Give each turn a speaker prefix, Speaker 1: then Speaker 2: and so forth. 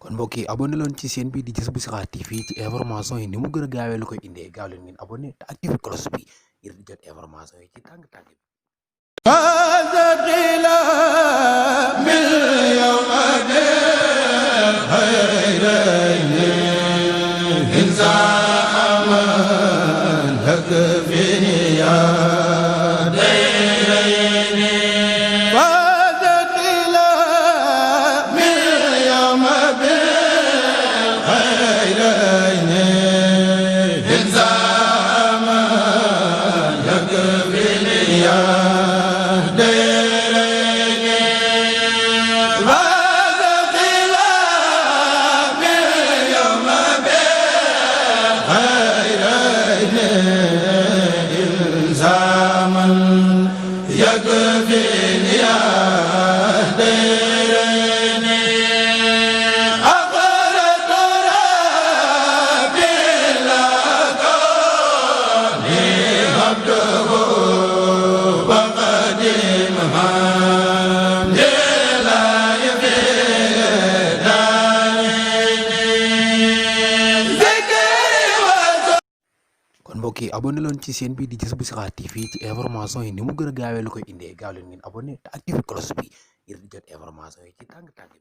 Speaker 1: kon mbokk yi abonné leen ci chaîne bi di Jazboul Chirakh TV ci information yi ni mu gën a gaawee lu koy indee gaaw leen ngeen abonné te activé cloche bi ngir di jot information yi ci tàng-tàng bi. kon mbokk yi abonné leen ci chaîne bi di Jazboul Chirakh TV ci information yi ni mu gën a gaawee lu koy indee gaaw leen ngeen abonné te activé cloche bi ngir di jot information yi ci tàng-tàng bi.